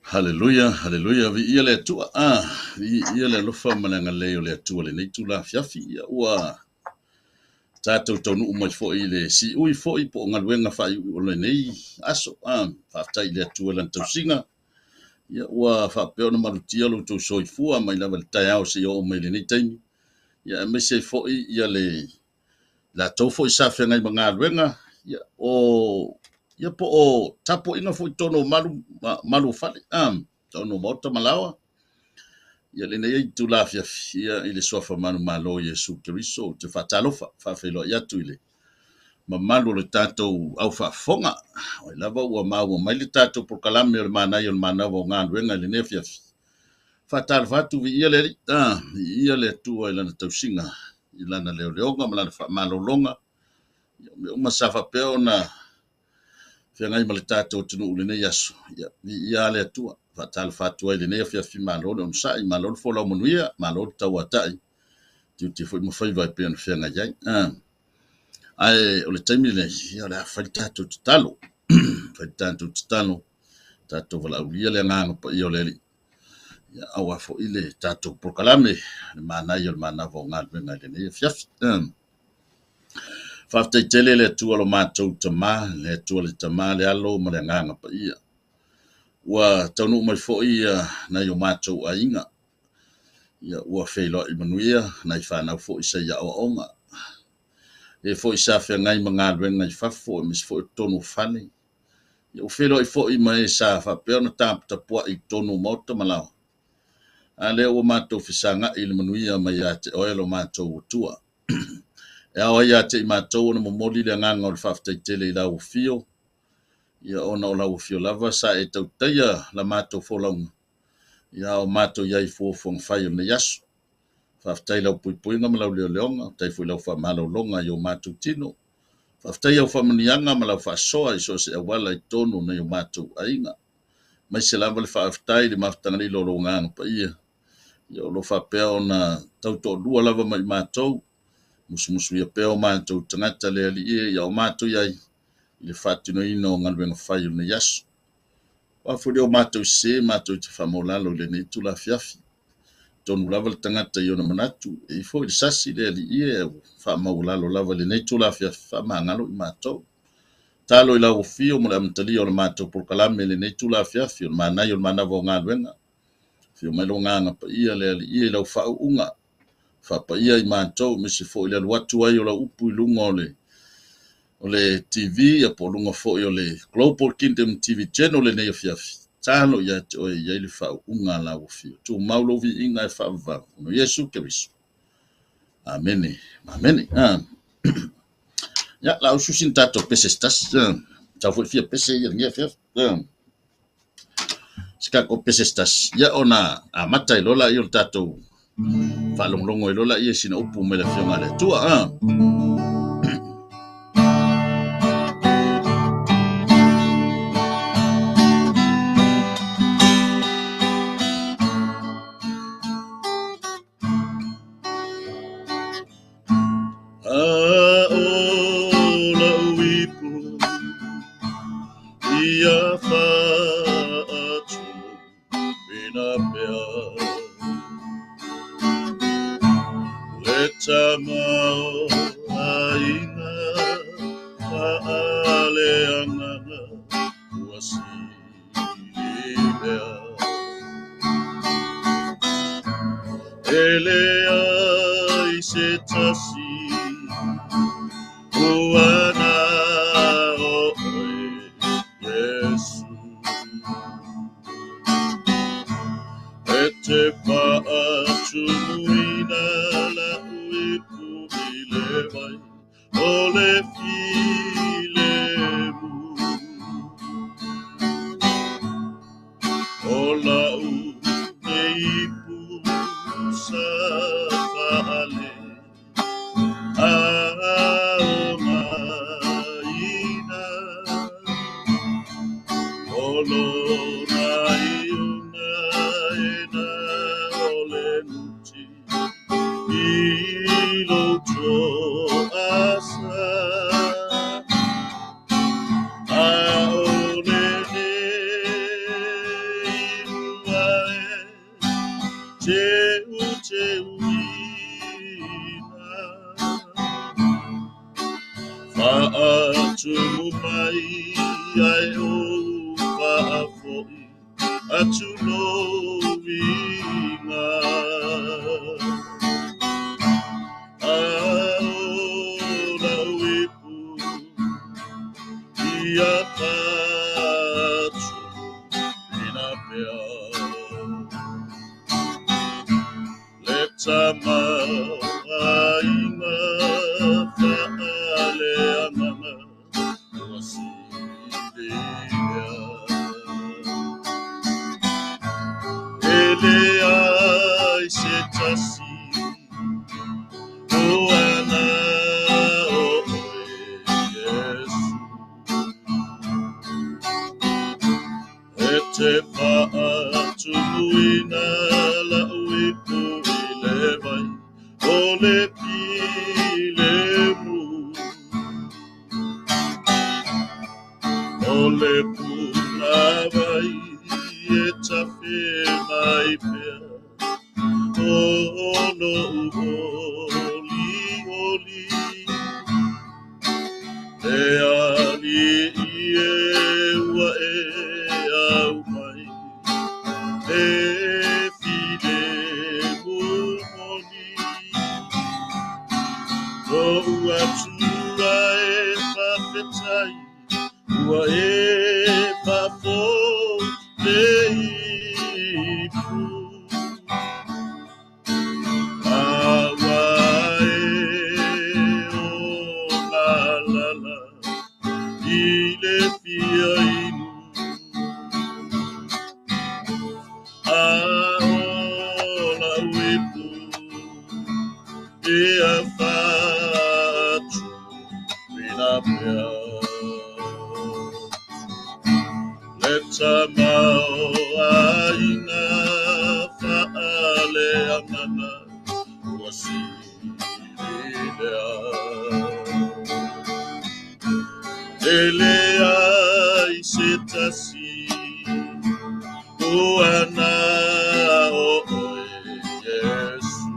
Haleluia, haleluia, viia le Atua. Viia le alofa ma le agalelei o le Atua i lenei itula afiafi. Ia ua tatou taunuu mai foi i le siui foi po o galuega faaiuiu o lenei aso. Faafetai i le Atua i lana tausiga. Ia ua faapea ona malutia lo outou soifua mai lava i le taeao seia oo mai i lenei taimi. Ia aemaise ai foi ia le latou foi sa feagai ma galuega, ia o ia po o tapuaiga foi i totonu o malu, malu o fale, totonu o maota ma laoa. Ia lenei itula afiafi, ia i le suafa manumalo o Iesu Keriso, ou te faatalofa, faafeiloai atu i le mamalu o le tatou au faafofoga. O ai lava ua maua mai le tatou polokalame o le manaia o le manava o galuega i lenei afiafi. Faatalofa atu, viia le Alii, viia le Atua i lana tausiga, i lana leoleoga ma lana faamalologa. Ia, o mea uma sa faapea ona feagai ma le tatou atunuu i lenei aso. Ia, viia le Atua. Faatalofa atu ai i lenei afiafi, malo le onosai, malo le folau manuia, malo le tauatai, tiute foi ma faiva e pei ona feagai ai. Ae o le taimi lenei, ia o le a fai le tatou tatalo. Fai le tatou tatalo, tatou valaaulia le agaga paia o le Alii. Ia, aua foi le tatou polokalame, le manaia o le manava o galuega i lenei afiafi. Faafetai tele le Atua lo matou Tama, le Atua le Tama, le Alo ma le Agaga Paia. Ua taunuu mai foi nai o matou aiga. Ia, ua feiloai manuia nai fanau foi sa i aoaoga. E foi sa feagai ma galuega i fafo, aemaise foi o totonu o fale. Ia, ua feiloai foi ma e sa faapea ona taputapuai i totonu o maota ma laoa. A lea ua matou fesagai i le manuia mai ia te oe lo matou Atua. E ao ai ia te i matou ona momoli le agaga o le faafetai tele i lau afio. Ia ona o lau afio lava sa e tautaia la matou folauga. Ia o matou i ai fuafuaga fai o lenei aso. Faafetai i lau puipuiga ma lau leoleoga, faafetai foi i lau faamalologa i o matou tino. Faafetai au faamanuiaga ma lau faasoa i so o se auala i totonu o nai o matou aiga. Aemaise lava le faafetai i le mafutaga lilo o lou agaga paia. Ia o lo o faapea ona tautoalua lava ma i matou, musumusuia pea o matou tagata le Alii e, ia o matou i ai i le faatinoina o galuega fai o lenei aso. Aua foi le o matou sese, matou te faamaualalo i lenei itula afiafi. Tonu lava le tagata i ona manatu, e i ai foi le sasi le Alii e, faamaualalo lava i lenei itula afiafi, faamagalo i matou. Talo i lau afio mo le amatalia o le matou polokalame i lenei itula afiafi, o le manaia o le manava o galuega. Afio mai lou agaga paia le Alii i lau faauuga. Faapaia i matou, aemaise foi le alu atu ai o lau upu i luga o le TV, ia po o luga foi o le Global Kingdom TV Channel lenei afiafi. Talo ia te oe i ai le faauuga a lau afio. Tumau lou viiga e faavavau. Ona Iesu Keriso. Amene. Amene. Ia, la ususi ni tatou pese se tasi. Tau foi fia pese ia lenei afiafi. Se tatou pese se tasi. Ia ona amata i lola ia o le tatou faalogologo i lola ia sina upu mai le afioga a le Atua. A o lau ipu ia faatumuina pea le tama o aiga faaleagaga ua sili lea. E leai se tasi ua na o oe Iesu. E te faatumuina lau ipu i le vai o le filemu. O lau nei ipu sa faale aogaina. O lona iuga e na o le muti i lou toasa. A o lenei Faatumu mai ae ou faafo'i atu lou viiga. A o lau ipu ia faatumuina pea. Le tamaoaiga faaleagaga ua sili lea. E leai se tasi o ana o oe, Iesu. E te faatumuina lau ipu i le vai o le filemu. O le punavai e tafe mai pea o lo'u olioli. Le Alii e ua e aumai le filemu moni. Lo'u Atua e faafetai ua e faafou le ipu. A ua e o galala i le fia inu. A o lau ipu ia faatumuina pea. Le tamaoaiga faaleagaga ua sili lea. E leai se tasi o ana o oe, Iesu.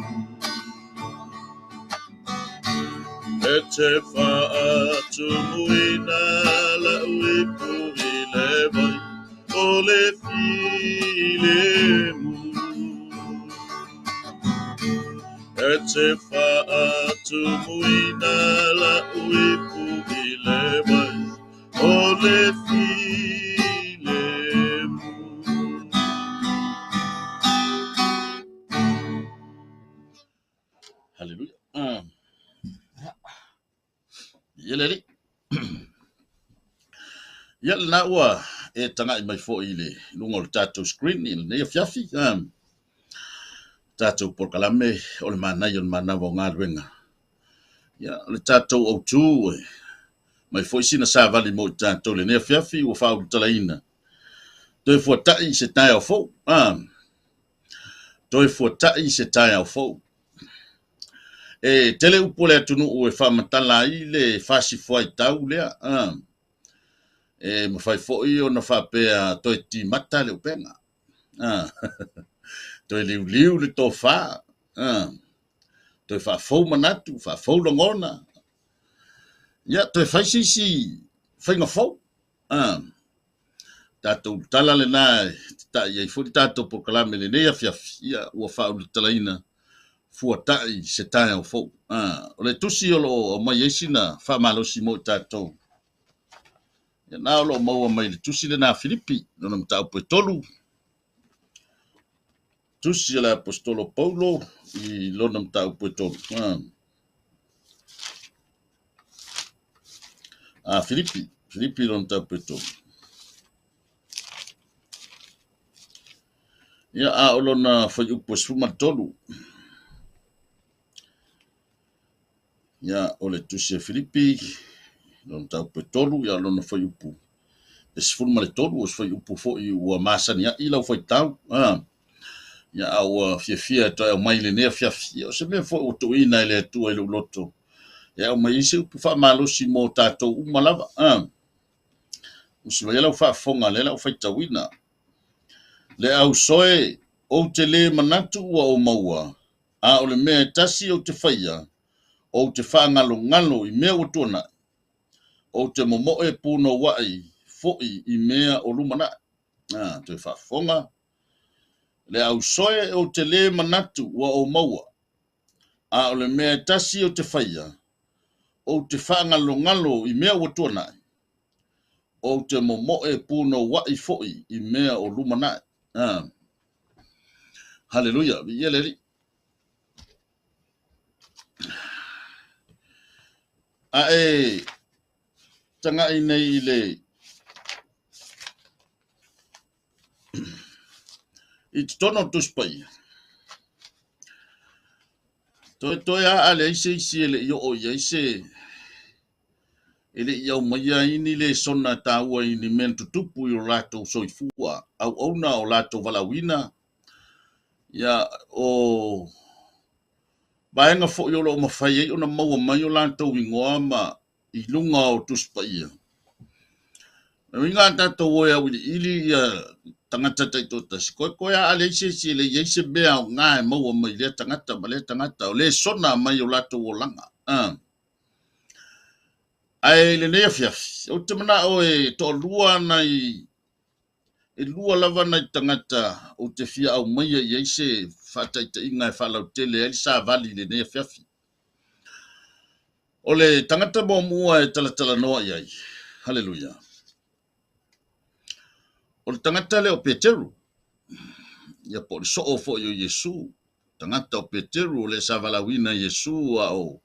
E te faatumuina lau ipu i le vai o le filemu. E te faatumuina lau ipu i le vai o le filemu. Haleluia. Ia le Alii. Ia lena ua e taga'i mai foi i le luga o le tatou screen i lenei afiafi. Tatou polokalame o le manaia o le manava o galuega. Ia o le tatou autu e mai foi sina savali mo i tatou i lenei afiafi ua faaulutalaina. Toe fuata'i se taeao fou. Toe fuata'i se taeao fou. E tele upu a le atunuu e faamatala ai le fasifuaitau lea. E mafai foi ona faapea toe timata le upega. Toe liuliu le tofa. Toe faafou manatu, faafou lagona. Ia, toe fai se isi faiga fou. Tatou tala lena e tatai ai foi le tatou polokalame i lenei afiafi, ia ua faaulutalaina fuata'i se taeao fou. O le tusi o lo o aumai ai sina faamalosi mo i tatou. Ia na o lo o maua mai le tusi lena a Filipi, lona mataupu e 3. Tusi a le Aposetolo Paulo i lona mataupu e 3. A Filipi, Filipi lona mataupu e 3. Ia a o lona fuaiupu e 13. Ia o le tusi a Filipi, lona mataupu e 3, ia lona fuaiupu e 13, o se fuaiupu foi ua masani ai lau faitau. Ia a ua fiafia e toe aumai i lenei afiafi. Ia o se mea foi ua tuuina e le Atua i lou loto. E aumai ai se upu faamalosi mo tatou uma lava. Usi mai lau faafofoga lea lau faitauina. Le ausoe ou te le manatu ua ou maua, a o le mea e tasi ou te faia, ou te faagalogalo i mea ua tuanai, Ou te momoe punouai foi i mea o lumanai. A, toe faafofoga. Le ausoe ou te lē manatu ua ou maua, a o le mea e tasi ou te faia, ou te faagalogalo i mea ua tuanai, ou te momoe punouai foi i mea o lumanai. A, haleluia, viia le Alii. A e tagai nei i le i totonu o le Tusi Paia, toetoe lava a leai se isi e le i oo i ai se e le i aumaia ai ni lesona taua i ni mea na tutupu i o latou soifua auauna o latou valaauina. Ia, o vaega foi o lo o mafai ai ona maua mai o latou igoa ma i luga o Tusi Paia. O lona uiga a tatou o e auiliili ia tagata taitoatasi, koekoe a leai se isi e le i ai se mea aoga e maua mai lea tagata ma lea tagata, o lesona mai o latou olaga. Ae i lenei afiafi, ou te manao e toalua nai e lua lava nai tagata ou te fia aumaia i ai se faataitaiga e faalautele ai le savali i lenei afiafi. O le tagata muamua e talatalanoa i ai, haleluia, o le tagata lea o Peteru, ia po o le soo foi o Iesu, tagata o Peteru o le sa valaauina Iesu a o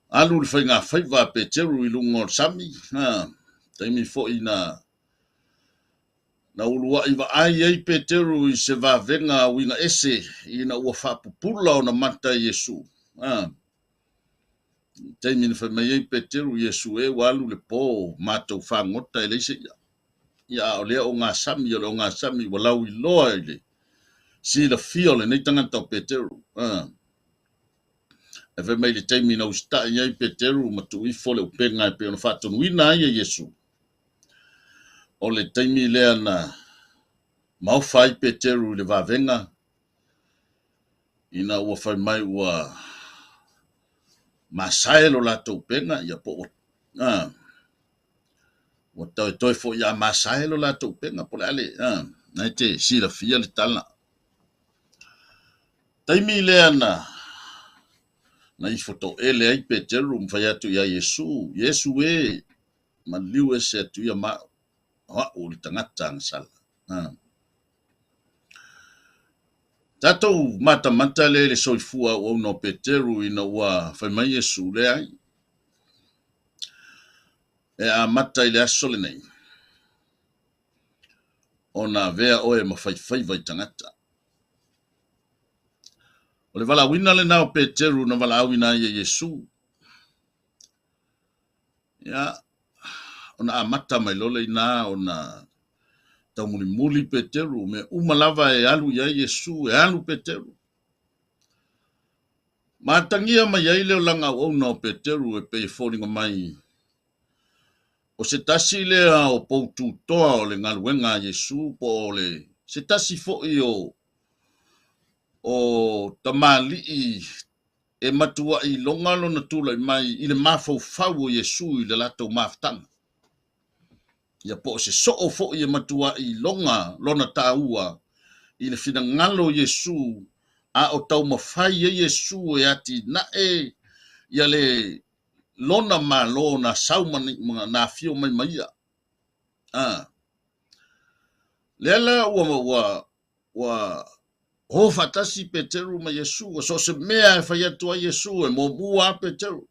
alu le faigafaiva a Peteru i luga o le sami, ha, taimi foi na uluai vaai ai Peteru i se vavega uiga ese ina ua faapupula ona mata i Iesu. Ha, taimi na fai mai ai Peteru, Iesu e ua alu le po matou fagota e leai se ia. Ia a o lea o gasami, o le o gasami ua lauiloa i le silafia o lenei tagata o Peteru. Ha. E fai mai le taimi na usitai ai Peteru ma tuu ifo le upega e pei ona faatonuina ai e Iesu. O le taimi lea na maofa ai Peteru i le vavega ina ua fai mai ua masae lo latou upega, ia po ua ua toe foi ia masae lo latou upega po o le a le na e te silafia le tala. Taimi lea na ifo toele ai Peteru ma fai atu ia Iesu, Iesu e maliu ese atu ia ma'u, o a'u o le tagata agasala. Tatou matamata le le soifua auauna o Peteru ina ua fai mai Iesu, leai, e amata i le aso lenei ona avea oe ma faifaiva i tagata. O le valaauina lena o Peteru na valaauina ai e Iesu. Ia, ona amata mai loa lena ona taumulimuli Peteru, mea uma lava e alu i ai Iesu, e alu Peteru. Matagia mai ai le olaga auauna o Peteru e pei e foliga mai o se tasi lea o poututoa o le galuega a Iesu, po o le se tasi foi o tamalii e matuai iloga lona tulai mai i le mafaufau o Iesu i le latou mafutaga. Ia po o se soo foi e matuai iloga lona taua i le finagalo o Iesu, a o taumafai ai Iesu e atinae ia le lona malo na sau ma na afio mai ma ia. Lea la ua o faatasi Peteru ma Iesu, o so o se mea e fai atu ai Iesu e muamua a Peteru.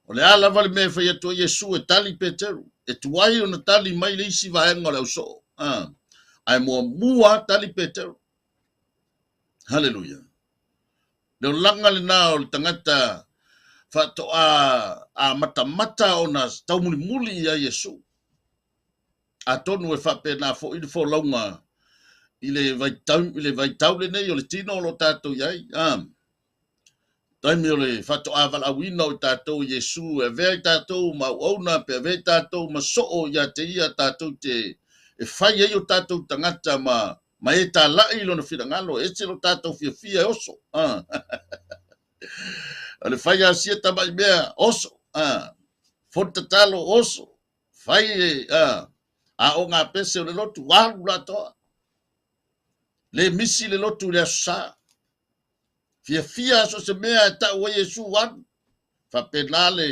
O le a lava le mea e fai atu ai Iesu e tali Peteru, e tuai ona tali mai le isi vaega o le ausoo. Ae muamua a tali Peteru. Haleluia. Le olaga lena o le tagata faatoa a matamata ona taumulimuli ia Iesu. Atonu e faapena foi le folauga i le vaitau lenei o le tino o lo tatou i ai. Taimi o le faatoa valaauina o i tatou i Iesu, e avea i tatou ma auauna, pe avea i tatou ma soo ia te ia tatou te e fai ai o tatou tagata ma e talai i lona finagalo, e ese lo tatou fiafia e oso. O le fai asia tamai mea oso. Fono tatalo, oso, fai e aoga a pese o le lotu, alu la atoa. Le misi le lotu i le Aso Sa. Fiafia so o se mea e tau ai Iesu alu. Faapena le,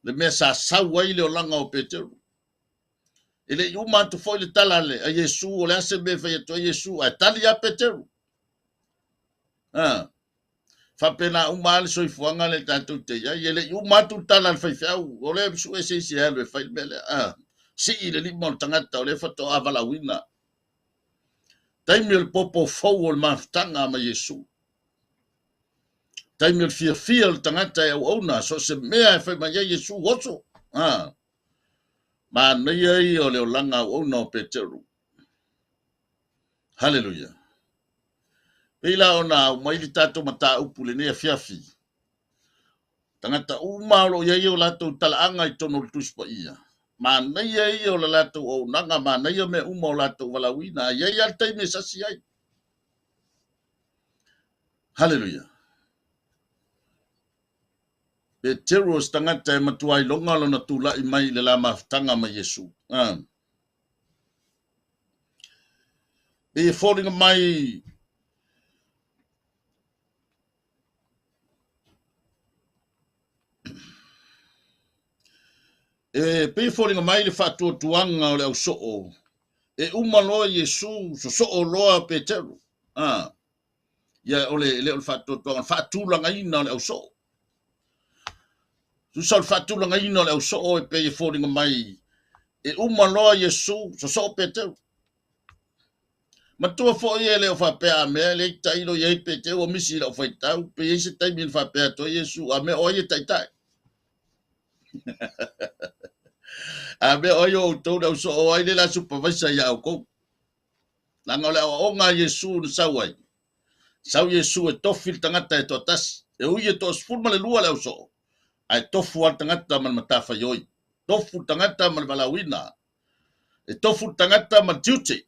le mea sa sau ai le olaga o Peteru. E le i uma atu foi le tala a Iesu o le a se mea e fai atu ai Iesu, ae tali lava Peteru. A, faapena uma lava le soifuaga lea tatou te i ai. E le i uma atu le tala a le faifeau, o lea e sue se isi e alu e fai le mea lea. A, sii le lima o le tagata o lea faatoa valaauina. Taimi o le popo fou o le mafutaga ma Iesu. Taimi o le fiafia o le tagata e auauna, so o se mea e fai mai ai Iesu, oso. A, manaia ia o le olaga auauna o Peteru. Haleluia. Pei la ona aumai le tatou mataupu i lenei afiafi. Tagata uma o lo o i ai o latou talaaga i totonu o le Tusi Paia. Manaia ia o le latou auaunaga, manaia mea uma o latou valaauina, ae i ai lava le taimi e sasi ai. Haleluia. Peteru o se tagata e matua iloga lona tulai mai i le la mafutaga ma Iesu. Ah. Pei e foliga mai E pei e foliga mai le faatuatuaga o le ausoo e uma loa Iesu, sosoo loa Peteru. Ah. Ia o le, le o le faatuatuaga, o le faatulagaina o le ausoo. Tusa o le faatulagaina o le ausoo e pei e foliga mai e uma loa Iesu, sosoo Peteru. Matua foi e le o faapea a mea e leai tailo i ai Peteru ua misi i lau faitau, pe i ai se taimi na faapea atu ai Iesu, a mea o ai e taitai? A mea o ai o outou le ausoo, o ai le la supervisor ia outou? Leaga o le aoaoga a Iesu na sau ai, sau Iesu e tofi le tagata e toatasi, e ui e toa-12 le ausoo, ae tofu lava le tagata ma le matafaioi, tofu le tagata ma le valaauina, e tofu le tagata ma le tiute.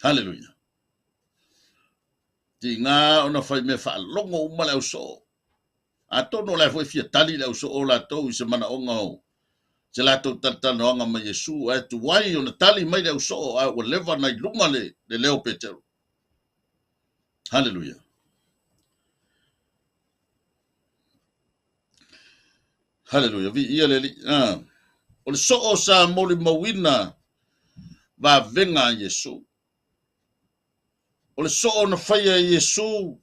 Haleluia. Tiga ona fai mea faalogo uma le ausoo. Atonu o la e foi fia tali le ausoo latou i se manaoga o se latou talatalanoaga ma Iesu, ae tuai ona tali mai le ausoo, ae ua leva ona i luga le, le leo o Peteru. Haleluia. Haleluia. Viia le Alii. Ah. O le soo sa molimauina vavega a Iesu. O le soo na faia e Iesu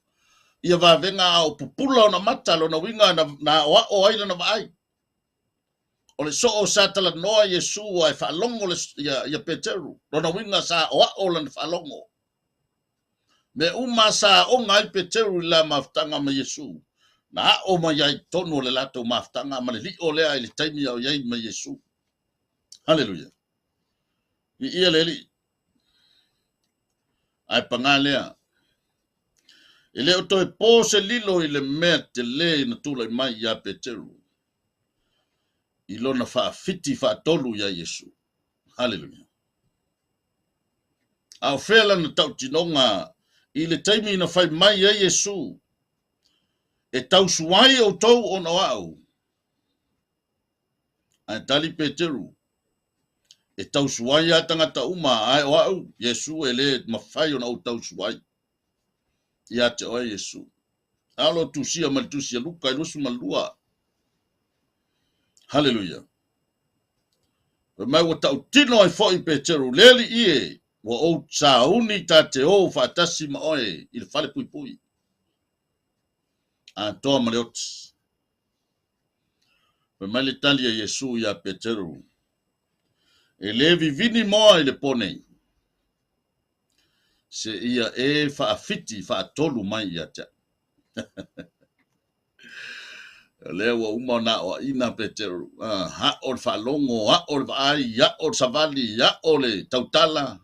ia vavega a o pupula ona mata, lona uiga na, na aoao ai lana vaai. O le soo sa talanoa Iesu ae faalogo le, ia, ia Peteru, lona uiga sa aoao lana faalogo. Mea uma sa aoga ai Peteru i la mafutaga ma Iesu, na ao mai ai i totonu o le latou mafutaga ma le lio lea i le taimi a o i ai ma Iesu. Haleluia. Viia le Alii. Ae pagā lea, e le o toe po se lilo i le mea tele na tulai mai iā Peteru i lona faafiti faatolu iā Iesu. Haleluia. A o fea lana tautinoga i le taimi na fai mai ai Iesu, E tausuai outou ona o au? Ae tali Peteru, E tausuai lava tagata uma, ae o au, Iesu, e le mafai ona ou tausuai ia te oe, Iesu. A o lo o tusia mai le Tusi a Luka i 22. Haleluia. Fai mai ua tautino ai foi Peteru, Le Alii e, ua ou sauni ta te o faatasi ma oe i le fale puipui, atoa ma le oti. Fai mai le tali a Iesu iā Peteru, E le vivini moa i le po nei, seia e faafiti faatolu mai ia te au. O lea ua uma ona aoaina Peteru, ao le faalogo, ao le vaai, ao le savali, ao le tautala.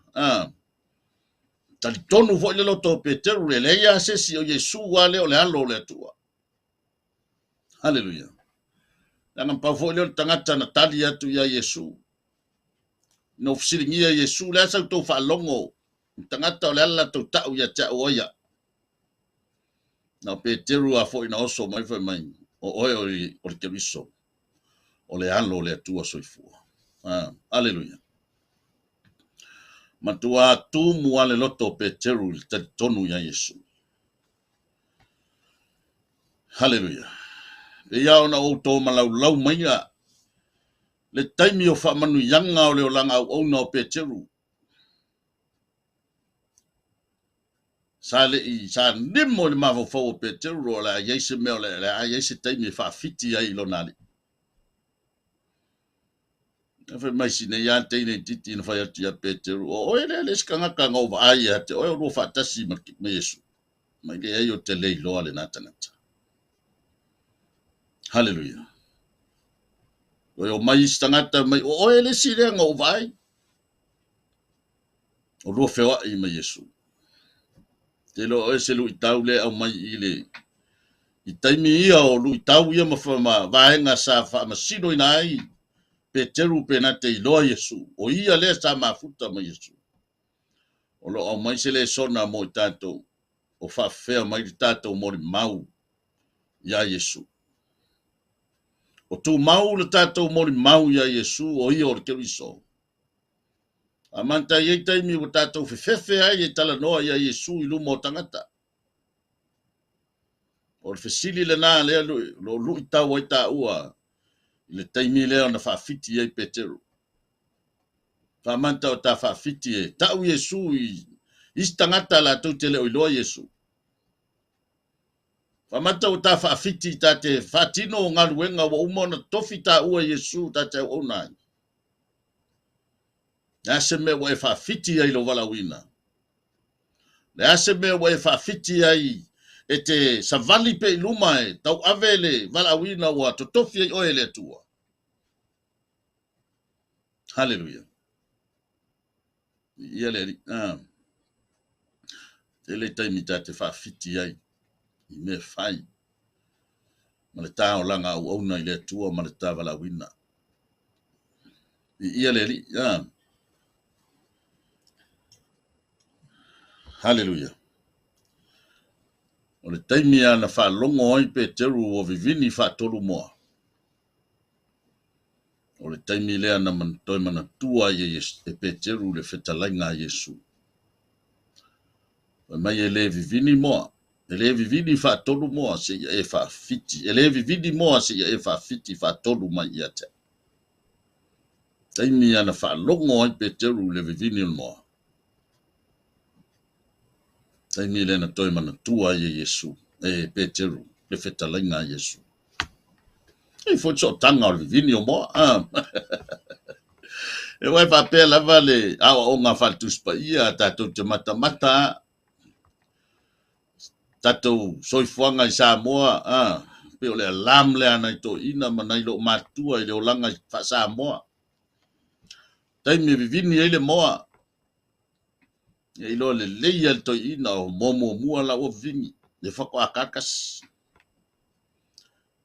Talitonu foi le loto o Peteru, e leai lava se isi o Iesu lava lea o le Alo o le Atua. Haleluia. Leaga na pau foi lea o le tagata na tali atu iā Iesu. Ina ua fesiligia Iesu, le a sa outou faalogo i tagata o le a le latou tau ia te au o ai au? Na o Peteru a foi na oso mai fai mai, o oe o le Keriso, o le Alo o le Atua soifua. Aleluia. Matua tumu lava le loto o Peteru i le talitonu iā Iesu. Haleluia. Pei lava ona ou tomalaulau maia le taimi o faamanuiaga o le olaga auauna o Peteru. Sa le i sa nimo i le mafaufau o Peteru o le a i ai se mea o le a i ai se taimi e faafiti ai i lona alii. Na fai mai si nei lava teine itiiti na fai atu ia Peteru, o oe lea le isi tagata na ou vaai ia te oe o lua faatasi ma Iesu. Mai leai ou te le iloa lena tagata. Haleluia. Toe o mai isi tagata mai, o oe le isi lea na ou vaai. O lua feoai ma Iesu. Te iloa oe se luitau lea e aumai i le i taimi ia o luitau ia ma, ma vaega sa faamasinoina ai Peteru pe na te iloa Iesu. O ia lea sa mafuta ma Iesu. O lo o aumai se lesona mo i tatou o faafefea mai le tatou molimau iā Iesu. O tumau le tatou molimau iā Iesu o ia o le Keriso. A manta e i ai taimi ua tatou fefefe ai e talanoa iā Iesu i luma o tagata. O le fesili lena lea o lo o luitau ai taua i le taimi lea na faafiti ai Peteru. Faamanta o ta faafiti e tau Iesu i isi tagata latou te le o iloa Iesu. Faamanta ua ta faafiti ta te faatino galuega ua uma ona tofi taua e Iesu ta te auauna ai. Le a se mea ua e faafiti ai i lou valaauina? Le a se mea ua e faafiti ai e te savali pea i luma e tauave le valaauina ua totofi ai oe e le Atua? Haleluia. Ia le Alii. Ah. Tele taimi ta te faafiti ai i mea fai ma le ta olaga auauna i le Atua ma le ta valaauina. Ia le Alii. Ah. Haleluia. O le taimi lava na faalogo ai Peteru ua vivini faatolu moa. O le taimi lea na toe manatua ai e Peteru le fetalaiga a Iesu. Fai mai e le vivini moa, e le vivini faatolu moa seia e faafiti, e le vivini moa seia e faafiti faatolu mai ia te au. Taimi lava na faalogo ai Peteru i le vivini o le moa. Taimi lea na toe manatua ai e Iesu, e Peteru, le fetalaiga a Iesu. E foi sootaga o le vivini o moa. Ah. E uae faapea lava le aoaoga faale-Tusi Paia, tatou te matamata tatou soifuaga i Samoa, ah, pei o le alarm lea a nai toeaiina ma nai loomatutua i le olaga faa-Samoa. Taimi e vivini ai le moa, e iloa lelei lava e le toeaina o moa muamua la ua vivini, le faatoa ta le tasi.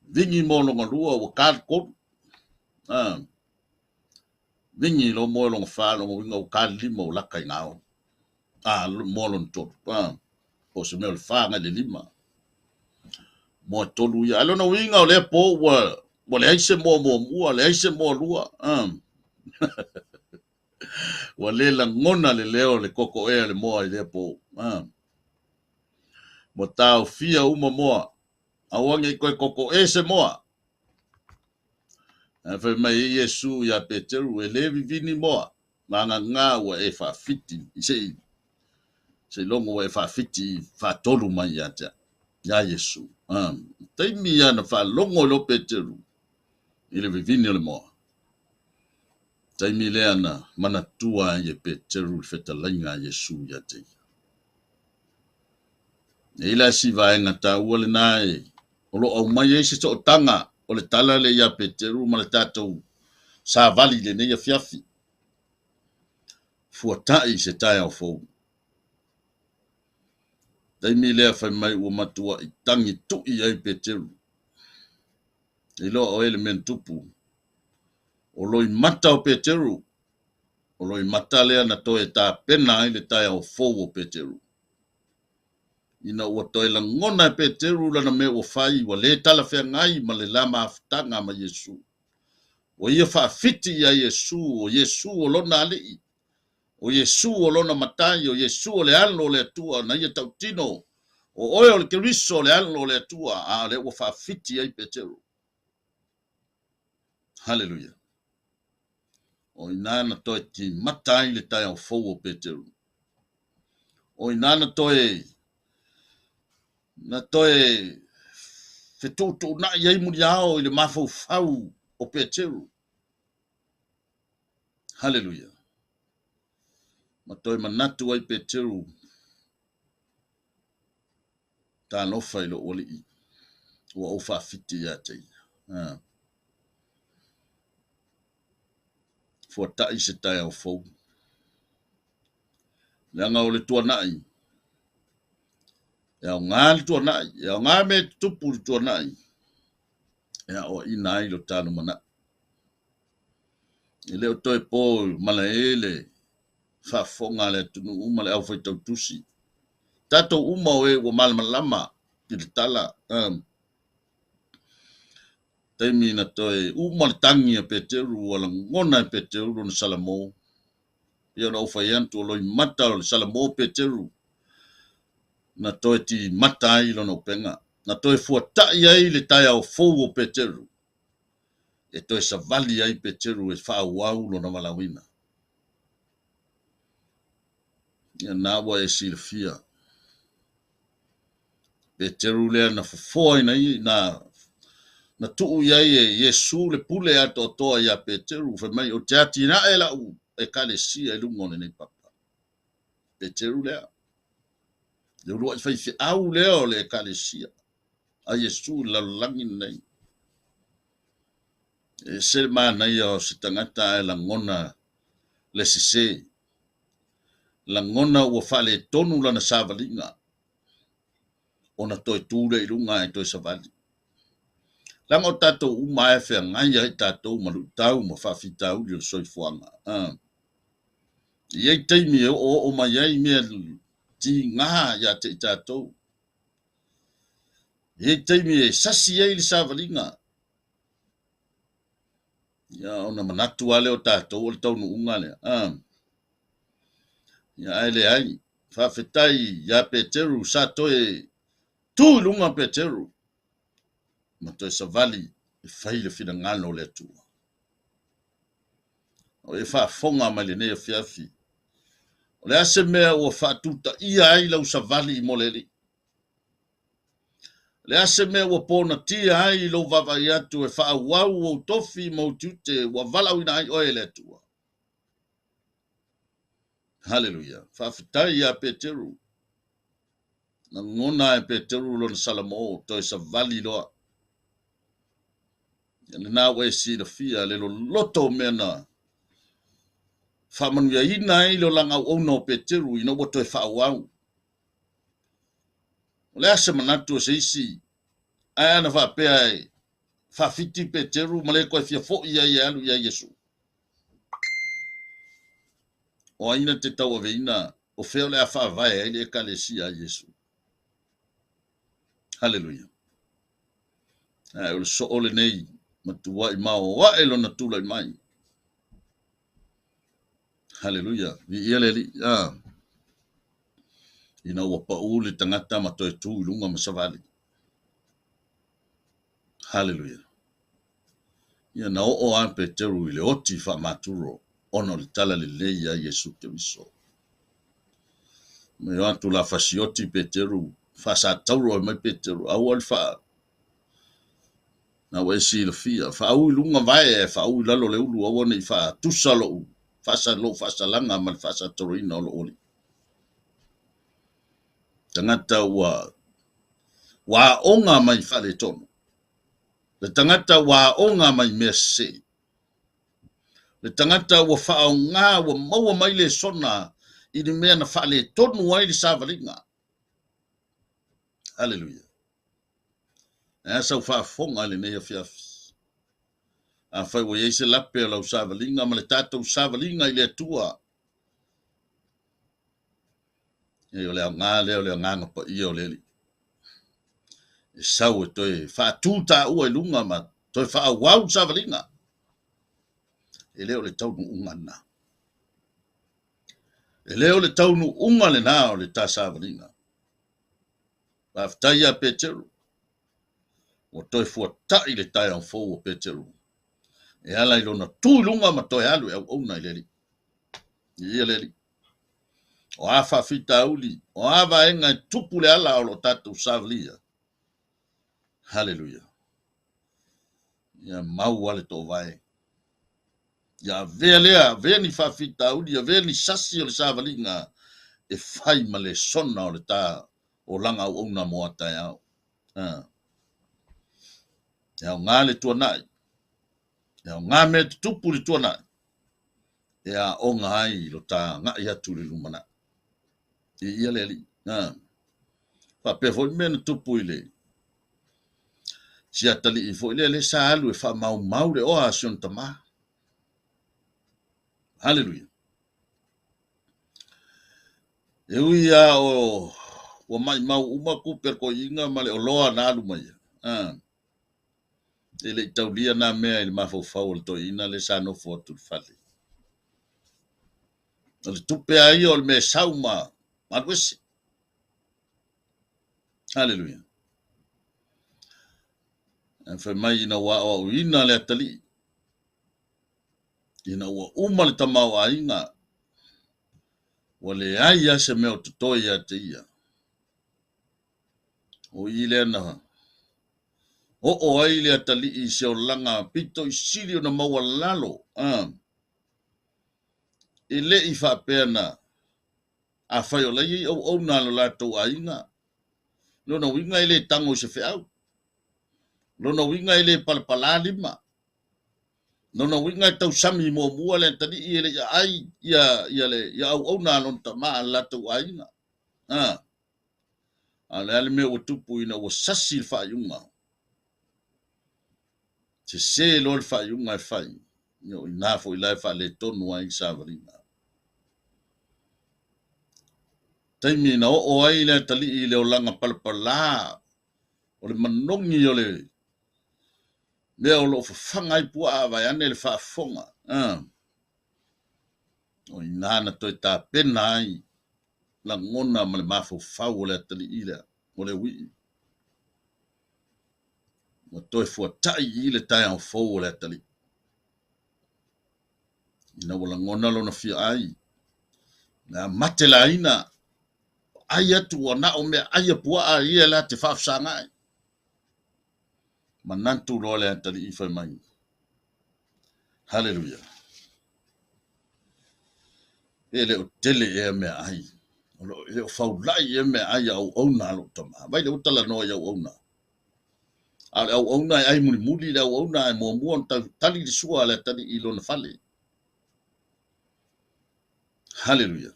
Vini moa lona lua ua ta le tolu. Ah. Vini loa moa lona fa, lona uiga ua ta le lima ua lata i gao. Ah, moa lona tolu. Ah. Po o se mea o le fa agai le lima. Moa tolu ia. Ae lona uiga o lea po ua ua leai se moa muamua, leai se moa lua. Ah. Ua le lagona le leo o le kokoea o le moa i lea po. Ah. Ua taofia uma moa. Aua ne i toe kokoe se moa. Ae fai mai ai Iesu iā Peteru, E le vivini moa, vagana ua e faafiti, se i logo ua e faafiti faatolu mai ia te au, iā Iesu. Taimi ia na faalogo ai loa Peteru i le vivini o le moa. Taimi lea na manatua ai e Peteru le fetalaiga a Iesu ia te ia. E i ai la si vaega taua lena e o lo o aumai ai se sootaga o le tala lea iā Peteru ma le tatou savali i lenei afiafi. Fuatai i se taeao fou. Taimi lea fai mai ua matuai tagi tui ai Peteru. E iloa oe le mea na tupu. O loimata o Peteru, o loimata lea na toe tapena ai le taeao fou o Peteru. Ina ua toe lagona e Peteru lana mea ua fai, ua le talafeagai ma le la mafutaga ma Iesu. Ua ia faafiti iā Iesu, o Iesu o lona Alii, o Iesu o lona Matai, o Iesu o le Alo o le Atua, na ia tautino, o oe o le Keriso o le Alo o le Atua, a o lea ua faafiti ai Peteru. Haleluia. O i ina na toe timata ai le taeao fou o Peteru. O i ina na toe na toe fetuutuunai ai muliao i le mafaufau o Peteru. Haleluia. Ma toe manatu ai Peteru, Talofa i lou Alii, ua ou faafiti ia te ia. Ah. Fuatai se taeao fou. Leaga o le tuanai, e aoga le tuanai, e aoga mea e tutupu i le tuanai, e aoaina ai lo ta lumanai. E le o toe po malae le faafofoga a le atunuu ma le aufaitautusi. Tatou uma o e ua malamalama i le tala. Um, taimi na toe uma le tagi a Peteru, ua lagona e Peteru lona salamo. Pei ona ou fai atu, o loimata o le salamo Peteru na toe timata ai lona upega, na toe fuata'i ai le taeao fou o Peteru, e toe savali ai Peteru e faaauau lona valaauina. Ia na ua e silafia. Peteru lea na fofoa ina na na tuu i ai e Iesu le pule atoatoa iā Peteru, fai mai, ou te atinae la'u Ekalesia i luga o lenei papa. Peteru lea, le ulua'i faifeau lea o le Ekalesia a Iesu i le lalolagi lenei. E ese le manaia o se tagata ae lagona le sese, lagona ua faaletonu lana savaliga, ona toe tu lea i luga ae toe savali. Leaga o tatou uma lava e feagai ai tatou ma luitau ma faafitauli o le soifuaga. E i ai taimi e oooo mai ai mea tiga ia te i tatou. E i ai taimi e sasi ai le savaliga. Ia, ona manatu lava lea o tatou o le taunuuga lea. Ia, ae leai. Faafetai ia Peteru, sa toe tu i luga Peteru ma toe savali e fai le finagalo o le Atua. O e faafofoga mai lenei afiafi, o le a se mea ua faatutaia ai lau savali mo le Alii? O le a se mea ua ponatia ai lou vaavaai atu e faaauau ou tofi ma ou tiute ua valaauina ai oe e le Atua? Haleluia! Faafetai ia Peteru. Lagona e Peteru lona salamo, toe savali loa. Ia lena ua e silafia le loloto o mea na faamanuiaina ai le olaga auauna o Peteru ina ua toe faaauau. O le a se manatu o se isi, ae ana faapea e faafiti Peteru ma le toe fia fo'i ai e alu ia Iesu? O ai na te tauaveina o fea o le a faavae ai le Ekalesia a Iesu? Haleluia. Ae o le soo lenei, matuai maoae lona tulai mai. Haleluia. Viia le Alii. Ah. Ina ua pau le tagata ma toe tu i luga ma savali. Haleluia. Ia na oo a Peteru i le oti faamaturo ona o le tala lelei a Iesu Keriso. Mai o atu la fasioti Peteru, faasatauro ai mai Peteru, aua le faa na ua e silafia, faauu i luga vae ae faauu i lalo le ulu, aua ne i faatusa lou faasa lou faasalaga ma le faasatauroina o lou alii. Tagata ua ua aoga mai faaletonu. Le tagata ua aoga mai mea sese. Le tagata ua faaaoga ua maua mai lesona i le mea na faaletonu ai le savaliga. Haleluia. E a sau faafofoga i lenei afiafi? Afai ua i ai se lape o lau savaliga ma le tatou savaliga i le Atua, e o le aoga lea o le Agaga Paia o le Alii. E sau e toe faatu taua i luga ma toe faaauau le savaliga. E le o le taunuuga lena. E le o le taunuuga lena o le ta savaliga. Faafetai ia Peteru. Ua toe fuata'i le taeao fou o Peteru e ala i lona tu i luga ma toe alu e auauna i le Alii. Viia le Alii. O a faafitauli, o a vaega e tupu le ala o lo o tatou savalia. Haleluia. Ia mau a le toovae. Ia avea lea, avea ni faafitauli, avea ni sasi o le savaliga e fai ma lesona o le ta olaga auauna mo a taeao. E aoga le tuanai, e aoga mea tutupu i le tuanai, e aoga ai lo ta agai atu i le lumanai. Viia le Alii. Faapea foi mea na tupu i le si atalii foi lea lea sa alu e faamaumau le oa a si ona tamā. Haleluia. E ui lava o ua maimau uma tupe a le toeaina ma le oloa na alu mai ai, e le i taulia na mea i le mafaufau o le toeaina lea sa nofo atu i le fale. O le tupe lava ia o le mea e sau ma alu ese. Haleluia. Ae fai mai ina ua aoaoina le atalii, ina ua uma le tamaoaiga, ua leai lava se mea o totoe ia te ia. O i lea na oo ai le atalii i se olaga pito i sili ona maualalo, e le i faapea na afai o la e i ai auauna a lo latou aiga, lona uiga e le tago i se feau, lona uiga e le palapala lima, lona uiga e tausami muamua le atalii e le i aai ia auauna a lona tama a le latou aiga. A o le a le mea ua tupu ina ua sasi le faaiuga, sese loa le faaiuga e fai, o i ina foi la e faaletonu ai le savaliga. Taimi na oo ai le atalii i le olaga palapala o le manogi o le mea o lo o fafaga ai puaa vaeane le faafofoga, o i ina na toe tapena ai lagona ma le mafaufau o le atalii lea o le uii. Ua toe fuata'i i le taeao fou o le atalii. Ina ua lagona lona fia ai, le a mate laina, ai atu ua na o mea ai a puaa ia la te faafesagai. Manatu loa le atalii fai mai. Haleluia. E le o tele ea mea ai. E le o faulai ea mea ai a auauna a lou tama. Vai lea ua talanoa i auauna. A o le auauna e ai mulimuli le auauna ae muamua ona tali le sua a le atalii i lona fale. Haleluia.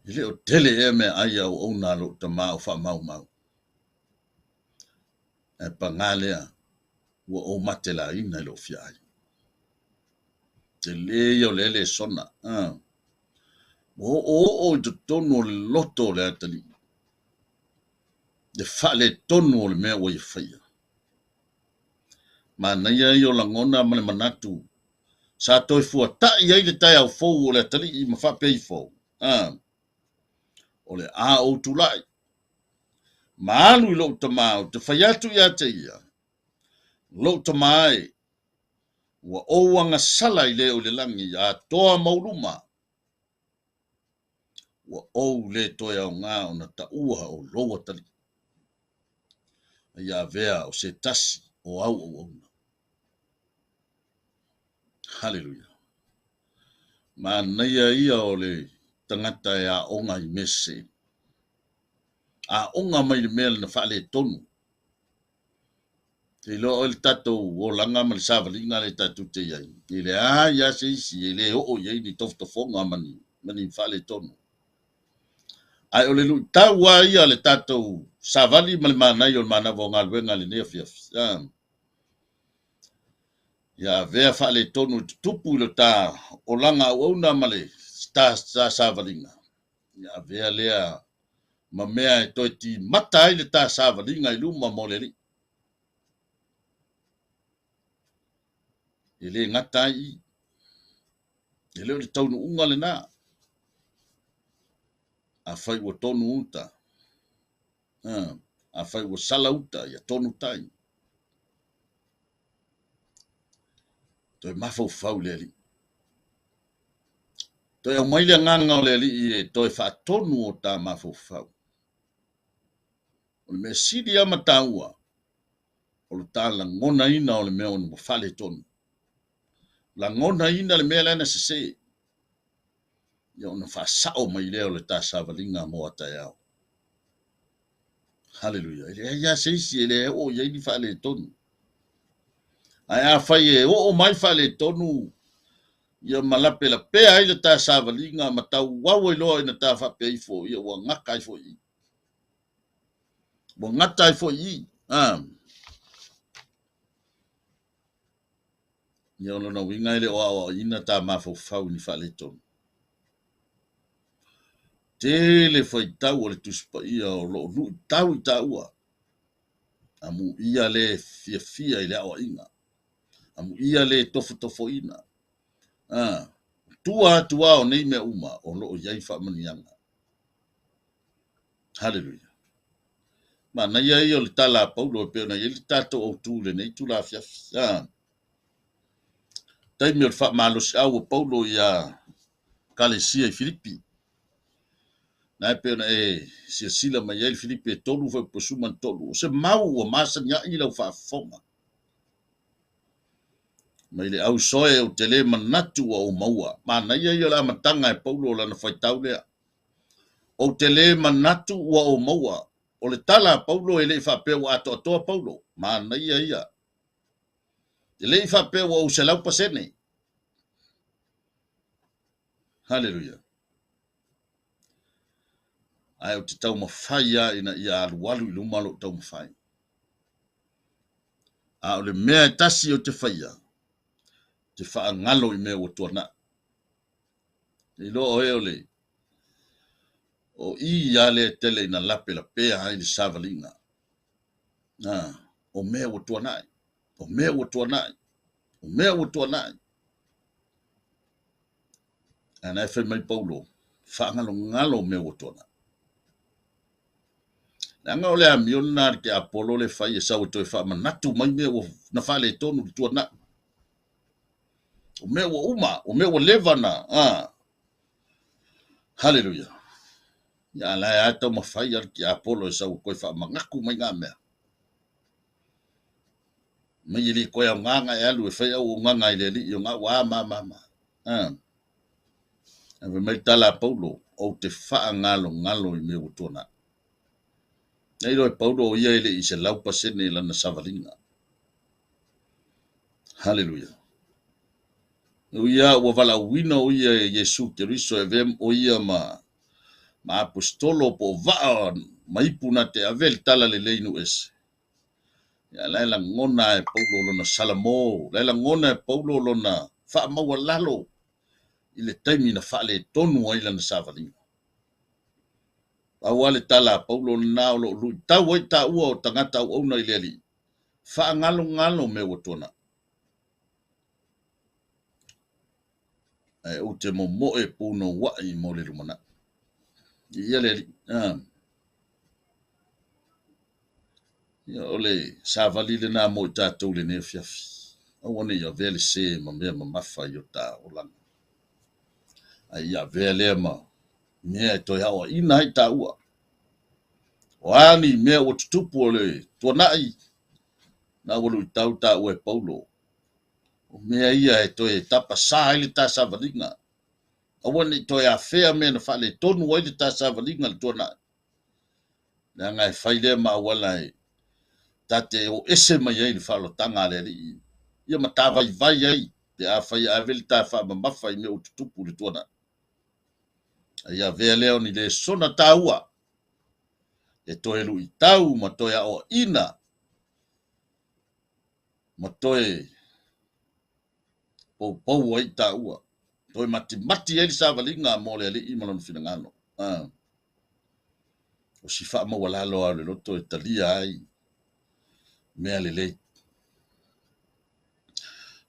E le o tele ea mea ai a auauna a lou tama o faamaumau. Ae paga lea, ua ou matelaina i lou fia ai. Tele ia o lea lesona. Ua oooo i totonu o le loto o le atalii le faaletonu o le mea ua ia faia. Manaia ia o lagona ma le manatu sa toe fuata'i ai le taeao fou o le atalii ma faapea ifo, o le a ou tulai ma alu i lou tama, ou te fai atu ia te ia, lou tama e, ua ou agasala i le o i le lagi atoa ma ou luma, ua ou le toe aoga ona taua o lou atalii, a ia avea o se tasi o au auauna. Haleluia. Manaia ia o le tagata e aoga i mea sese. Aoga mai le mea na faaletonu. Te iloa oe le tatou olaga ma le savaliga lea tatou te i ai. E leai lava se isi e le oo i ai ni tofotofoga ma ni faaletonu. Ae o le luitau lava ia le tatou savali ma le manaia o le manava o galuega i lenei afiafi. Ia avea faaletonu i tutupu i lo ta olaga auauna ma le ta savaliga. Ia avea lea ma mea e toe timata ai le ta savaliga i luma mo le Alii. E le gata ai i. E le o le taunuuga lena. Afai ua tonu uta, afai ua sala uta, ia tonu tai. Toe mafaufau i le Alii. Toe aumai le agaga o le Alii e toe faatonu o ta mafaufau. O le mea sili lava ma taua, o le ta lagonaina o le mea ua faaletonu. Lagonaina le mea lea na sese, ia ona faasao mai lea o le ta savaliga mo a taeao. Haleluia. E leai lava se isi e le oo i ai ni faaletonu. Ae afai e oo mai faaletonu, ia ma lapelapea ai le ta savaliga ma tauau ai loa ina ta faapea ifo, ia ua gata ai foi i i. Ua gata ai foi i i. Ia o lona uiga e le o aoaoina ta mafaufau i ni faaletonu. Tele faitau o le Tusi Paia o lo o luitau i taua. Amuia le fiafia i le aoaiga. Amuia le tofotofoina. Tua atu lava o nei mea uma o lo o i ai faamanuiaga. Haleluia. Manaia ia o le tala a Paulo e pei ona i ai le tatou autu i lenei itula afiafi. Taimi o le faamalosiau o Paulo ia Kalesia i Filipi. Na e pei ona e silasila mai ai le Filipi e 3 fuaiupu 13. O se mau ua masani ai lau faafofoga. Mai le au soe ou te le manatu ua ou maua. Manaia ia o le amataga e Paulo o lana faitau lea. Ou te le manatu ua ou maua. O le tala a Paulo e le i faapea ua atoatoa Paulo. Manaia ia. E le i faapea ua ou 100%. Haleluia. Ae ou te taumafai lava ina ia alualu i luma lou taumafai. A o le mea e tasi ou te faia, te faagalo i mea ua tuanai. Iloa oe o le o i ia lea tele ina lapelapea ai le savaliga. O mea ua tuanai, o mea ua tuanai, o mea ua tuanai. Ae na e fai mai Paulo, faagalogalo mea ua tuanai. Leaga o le amio lena le tiapolo le fai e sau e toe faamanatu mai mea ua na faaletonu le tuanai. O mea ua uma, o mea ua leva na. Haleluia. Ia la e a taumafai a le tiapolo e sau e toe faamanatu mai ngā mea. Mai e le koe au ngā e alu e fai au o ngā i le alii o ngā ua ma ma ma. Ae mai tala a Paulo, ou te faagalogalo i mea ua tuanai. Nei loa e Paulo o ia e le i 100% lana savaliga. Haleluia. O ia ua valaauina o ia e Iesu Keriso e avea o ia ma apostolo po o vaa ma ipu na te ave le tala lelei nu ese. Ia la e lagona e Paulo lona salamo, la e lagona e Paulo lona faamaualalo i le taimi na faaletonu ai lana savaliga. Pau lava le tala a Paulo lena o lo o luitau ai taua o tagata auauna i le Alii. Faagalogalo mea ua tuanai. Ae ou te momoe punouai mo le lumanai. Ia le Alii. Ia o le savali lena mo i tatou lenei afiafi. Aua ne i avea le se ma mea mamafa i o ta olaga. Ae ia avea lea ma mea e toe aoaina ai taua. O a ni mea ua tutupu o le tuanai, na ua luitau taua e Paulo. O mea ia e toe tapasā ai le ta savaliga. Aua ne i toe afea mea na faaletonu ai le ta savaliga le tuanai. Leaga e fai lea ma auala e ta te o ese mai ai le faaolotaga a le Alii. Ia ma ta vaivai ai pe afai e ave le ta faamamafa i mea ua tutupu le tuanai. Ae ia avea lea o ni lesona taua e toe luitau ma toe aoaina ma toe poupou ai taua. Toe matimati ai le savaliga mo le Alii ma lona finagalo. O si faamaualalo a o le loto e talia ai mea lelei.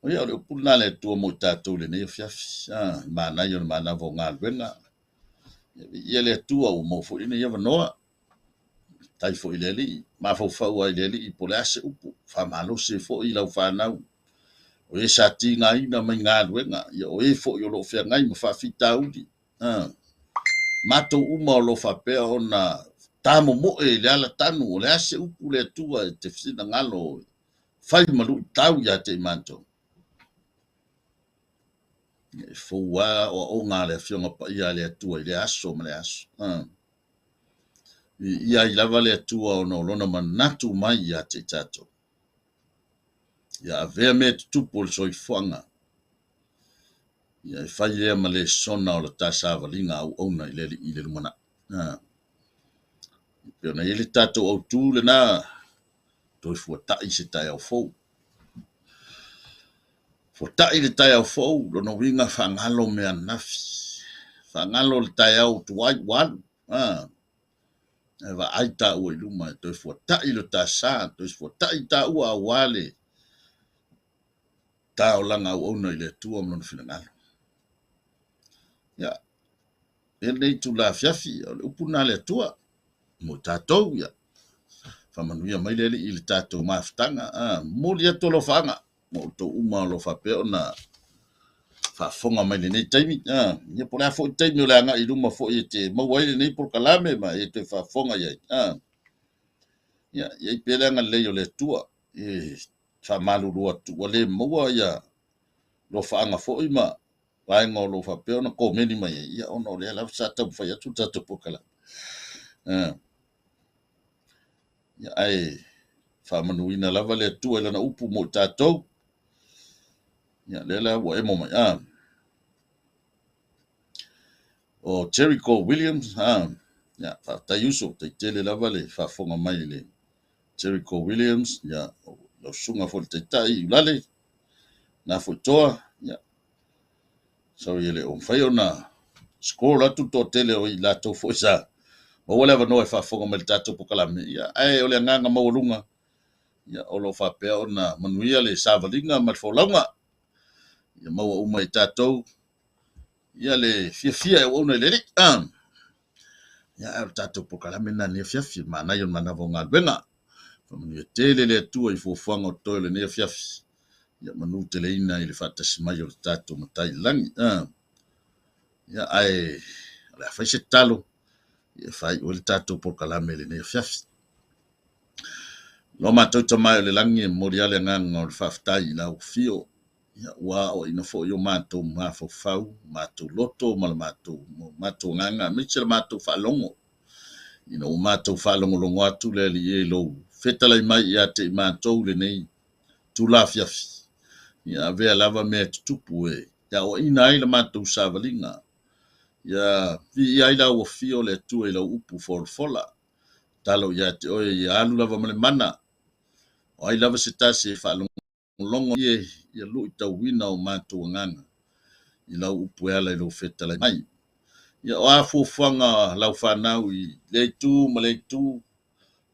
Ia, o le upu lena a le Atua mo i tatou i lenei afiafi, i manaia o le manava o galuega. Viia le Atua ua maua foi lenei avanoa. Faafetai foi i le Alii, mafaufau lava i le Alii po o le a se upu, faamalosi ai foi lau fanau, o e sa tigaina mai galuega, ia o e foi o lo o feagai ma faafitauli. Matou uma o lo o faapea ona tamomoe i le alatanu, o le a se upu le Atua e te finagalo fai ma luitau ia te i matou. E fou lava aoaoga a le Afioga Paia a le Atua i lea aso ma lea aso. Viia ai lava le Atua ona o lona manatu mai ia te i tatou. Ia avea mea tutupu o le soifuaga, ia e fai lea ma lesona o le ta savaliga auauna i le Alii i le lumanai. E pei ona i ai le tatou autu lena, toe fuatai se taeao fou. Fuatai le taeao fou, lona uiga faagalo mea ananafi, faagalo le taeao tuai ua alu, ae vaai taua i luma e toe fuatai lo ta sa, toe fuatai taua aua le taolaga auauna i le Atua ma lona finagalo. Ia, e lenei itula afiafi, o le upu lena a le Atua mo tatou, ia faamanuia mai le Alii i le tatou mafutaga. Momoli atu alofaaga mo outou uma o lo o faapea ona faafofoga mai lenei taimi. Ia po o le a foi taimi o le agai i luma foi e te maua ai lenei polokalame ma e toe faafofoga i ai. Ia, i ai pea le agalelei o le Atua. E faamalulu atu ua le maua ia alofaaga foi ma vaega o lo o faapea ona komeni mai ai, ia ona o lea lava sa taumafai atu le tatou polokalame. Ia, ae faamanuina lava le Atua i lana upu mo i tatou. Ia, lea la ua emo mai. O Jericho Williams, ia, faafetai uso, taitele lava le faafofoga mai i le Jericho Williams, ia, lau susuga foi le taitai i Ulale, na foi toa, ia, sorry e le o mafai ona scroll atu le toatele o i latou foi sa maua le avanoa e faafofoga mai le tatou polokalame, ia, ae o le agaga maualuga, ia, o lo o faapea ona manuia le savaliga ma le folauga, ia maua uma i tatou, ia le fiafia e auauna i le Alii. Ia, ae o le tatou polokalame lena lenei afiafi, manaia o le manava o galuega. Faamanuia tele le Atua i fuafuaga o totoe o lenei afiafi. Ia manuteleina i le faatasi mai o le tatou Matai i le lagi. Ia, ae o le a fai se tatalo e faaiu ai le tatou polokalame i lenei afiafi. Lo matou Tama i le lagi e momoli lava le agaga o le faafetai i lau afio. Ia, ua aoaina foi o matou mafaufau, matou loto ma le matou agaga, aemaise le matou faalogo. Ina ua matou faalogologo atu le Alii e i lou fetalai mai ia te i matou lenei itula afiafi. Ia avea lava mea tutupu e aoaina ai le matou savaliga. Ia viia ai lau afio le Atua i lau upu folafola. Tatalo ia te oe ia alu lava ma le mana. O ai lava se tasi e faalogologo ie ia luitauina o matou agaga i lau upu e ala i lou fetalai mai. Ia o a fuafuaga lau fanau i lea itu ma lea itu,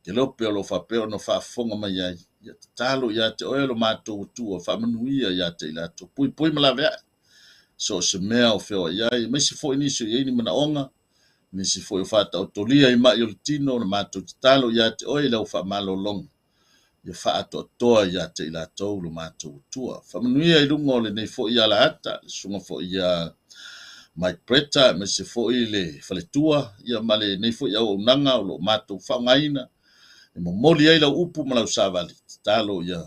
kelope o lo o faapea ona faafofoga mai ai, ia tatalo ia te oe lo matou Atua, faamanuia ia te i latou, puipui ma laveai, so o se mea o feoai ai, aemaise foi nisi o i ai ni manaoga, nisi foi o faataotolia i mai o le tino, le matou tatalo ia te oe i lau faamalologa, ia faatoatoa ia te i latou lo matou Atua. Faamanuia i luga o lenei foi alaata, le susuga foi ia Mike Bretta, aemaise foi le faletua, ia ma lenei foi auaunaga o lo o matou faaaogaina, e momoli ai lau upu ma lau savali, tatalo ia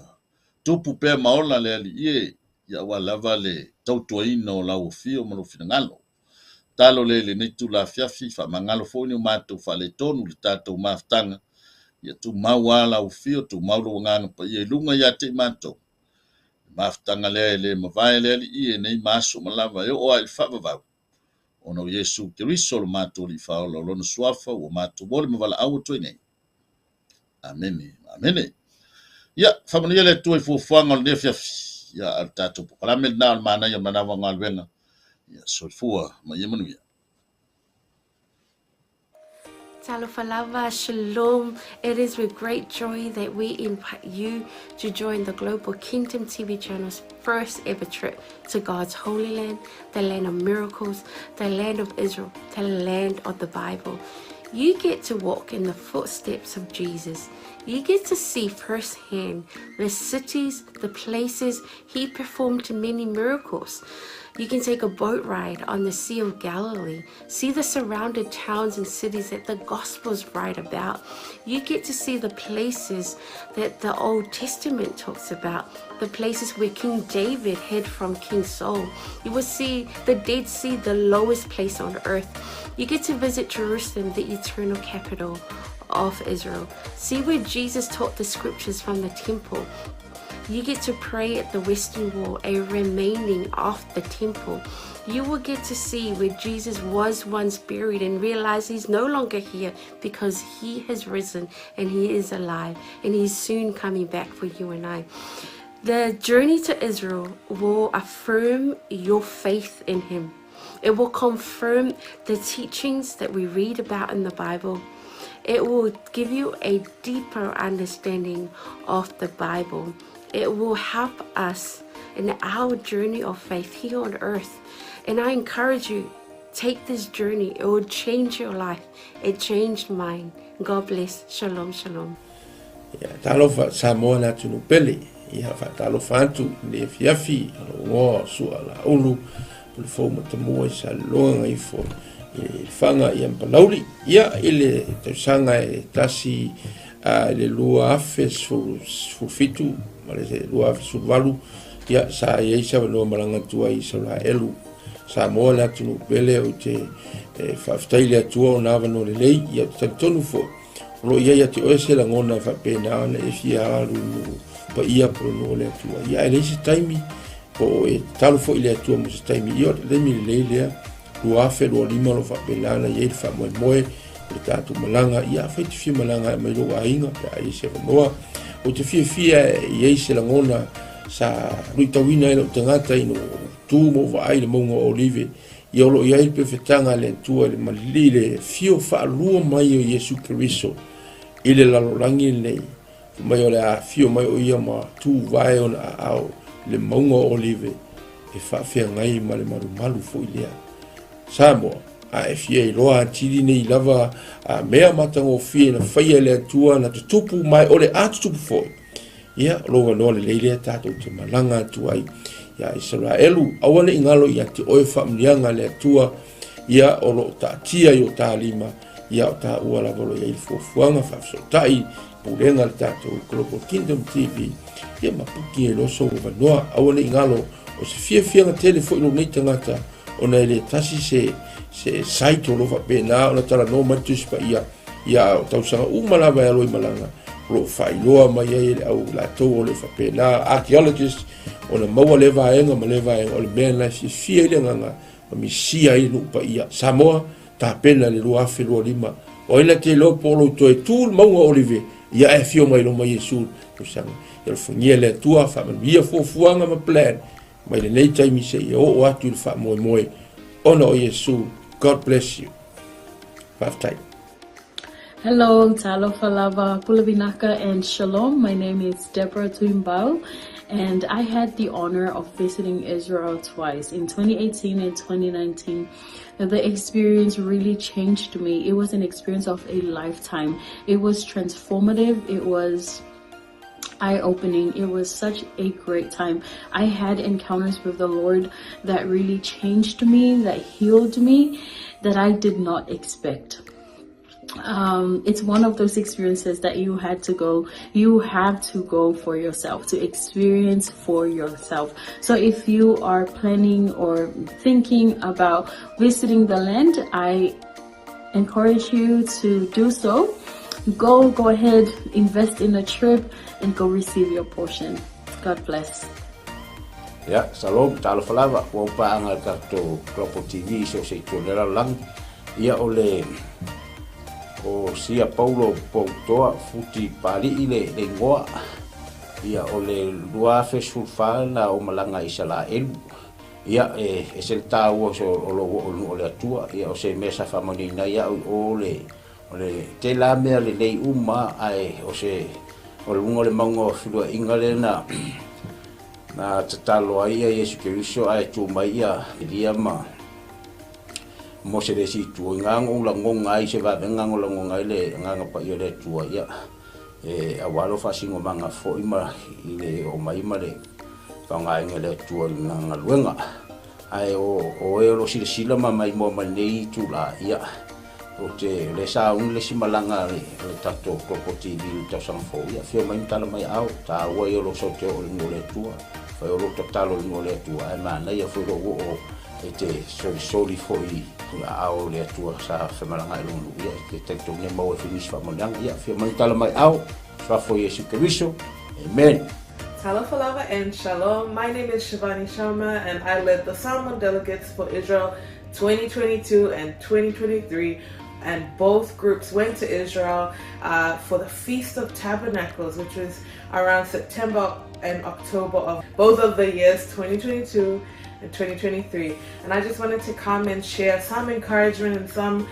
tupu pea ma ola le Alii e, ia aua lava le tautuaina o lau afio ma lou finagalo. Tatalo lea i lenei itula afiafi, faamagalo foi ni o matou faaletonu i le tatou mafutaga, ia tumau lava lau afio, tumau lou agaga paia i luga ia te i matou. Le mafutaga lea e le mavae le Alii e nei ma aso ma lava e oo lava i le faavavau, ona o Iesu Keriso lo matou Alii Faaola o lona suafa ua matou ole ma valaau atu ai nei. Amene, amene. Ia, faamanuia le Atua i fuafuaga o lenei afiafi. Ia, a o le tatou polokalame lena o le manaia o le manava o galuega. Ia, soifua ma ia manuia. Talofa lava, shalom. It is with great joy that we invite you to join the Global Kingdom TV channel's first ever trip to God's holy land, the land of miracles, the land of Israel, the land of the Bible. You get to walk in the footsteps of Jesus. You get to see firsthand the cities, the places he performed many miracles. You can take a boat ride on the Sea of Galilee, see the surrounded towns and cities that the Gospels write about. You get to see the places that the Old Testament talks about, the places where King David hid from King Saul. You will see the Dead Sea, the lowest place on earth. You get to visit Jerusalem, the eternal capital of Israel. See where Jesus taught the scriptures from the temple. You get to pray at the Western Wall, a remaining of the temple. You will get to see where Jesus was once buried and realize he's no longer here because he has risen and he is alive and he's soon coming back for you and I. The journey to Israel will affirm your faith in him. It will confirm the teachings that we read about in the Bible. It will give you a deeper understanding of the Bible. It will help us in our journey of faith here on earth. And I encourage you, take this journey. It will change your life. It changed mine. God bless. Shalom, shalom. Ia, talofa Samoa le atunuu pele. Ia, faatalofa atu i le afiafi o lou igoa o Sua Laulu, o le fou matamua i Saleloga Gagaifo i Lefaga ia ma Palauli. Ia, i le tausaga e tasi i le 2017 ma le 2018, ia, sa i ai se avanoa malaga atu ai i Isaraelu. Samoa le atunuu pele, ou te faafetai i le Atua ona avanoa lelei, ia, ou te talitonu foi, O lo o i ai ia te oe se lagona e faapena ona e fia alu i nuu paia po o le nuu o le Atua. Ia, ae leai se taimi, po o e tatalo foi i le Atua mo se taimi. Ia, o le taimi lelei lea, 2025 o lo o faapena ona i ai le faamoemoe o le tatou malaga. Ia, afai e te fia malaga e aumai lou aiga pe a i ai se avanoa. Ou te fiafia e i ai se lagona sa luitauina ai lou tagata ina ua ou tu ma ou vaai i le mauga o Olive. Ia o lo o i ai le pefetaga a le Atua i le malili le afio faalua mai o Iesu Keriso i le lalolagi lenei, fai mai o le a afio mai o ia ma tuvae ona aao i le mauga o Olive e faafeagai ma le malumalu foi lea. Samoa, a e fia iloa atili nei lava a mea matagofie na faia e le Atua na tutupu ma o le a tutupu foi, Ia, o lou avanoa lelei lea tatou te malaga atu ai iā Isaraelu. Aua ne i galo ia te oe faamanuiaga a le Atua, ia o lo o taatia i o ta lima, ia o taua lava o lo o i ai le fuafuaga faafesootai pulega a le tatou Global Kingdom TV, ia ma puki ai loa sou avanoa. Aua ne i galo, o se fiafiaga tele foi lou nei tagata, ona e le tasi se, se site o lo o faapena ona talanoa mai le Tusi Paia, Ia, o tausaga uma lava e alo i malaga, o lo o faailoa mai ai e le au latou o le faapena, archaeologist, ona maua lea vaega ma lea vaega, o le mea lena e fiafia ai le agaga ma misia ai le nuu paia. Samoa, tapena i le 2025, o ai na te iloa po o lou toe tu le mauga o Olive, ia ae afio mai loma Iesu i le tausaga. Ia alofagia le Atua, faamanuia fuafuaga ma plan mai lenei taimi seia oo atu i le faamoemoe ona o Iesu. God bless you. Faafetai. Hello, talofa lava, pule vinaka and shalom. My name is Deborah Tuimbau and I had the honor of visiting Israel twice in 2018 and 2019. The experience really changed me. It was an experience of a lifetime. It was transformative. It was eye-opening. It was such a great time. I had encounters with the Lord that really changed me, that healed me, that I did not expect. It's one of those experiences that you had to go, you have to go for yourself, to experience for yourself. So if you are planning or thinking about visiting the land, I encourage you to do so. Go, go ahead, invest in a trip and go receive your portion. God bless. Ia, shalom, talofa lava, ua ou paaga i le tatou Global TV i so o se itu o le lalolagi. Ia, o le, o Sia Paulo Poutoa Futi Pali'i le, le igoa. Ia, o le 2014 na ou malaga i Isalaelu. Ia, e ese le taua o, o lou oo i le nuu o le Atua. Ia, o se mea sa faamanuiaina ai au i o le, O le tele lava mea lelei uma ae o se o luga o le mauga o feluaiga lea na na tatalo ai ia Iesu Keriso ae tu mai ia Elia ma Mose le isi itu. I na ou lagona ai se vavega na lagona ai le Agaga Paia o le Atua ia e aua lou faasinomaga foi ma i le oo mai ma le faaaogaina e le Atua i lana galuega. Ae o o e o lo o silasila ma maimoa mai lenei itula, ia, ou te, o lea sa auni le isi malaga a le, a le tatou Global TV i le tausaga fou, ia, afio mai ma tala mai aao, taua ia o lou sau te oo i le nuu o le Atua, fai o lou tatalo i le nuu o le Atua, ae manaia foi lou oo e te solisoli foi i aao o le Atua sa femalagaai i lona nuu, ia, e te talitonu e maua ai foi nisi faamanuiaga, ia, afio mai ma tala mai aao, Suafa o Iesu Keriso. Amen. Talofa lava and shalom. My name is Shivani Sharma and I led the Samoan delegates for Israel 2022 and 2023 and both groups went to Israel for the Feast of Tabernacles, which was around September and October of both of the years 2022 and 2023. And I just wanted to come and share some encouragement and some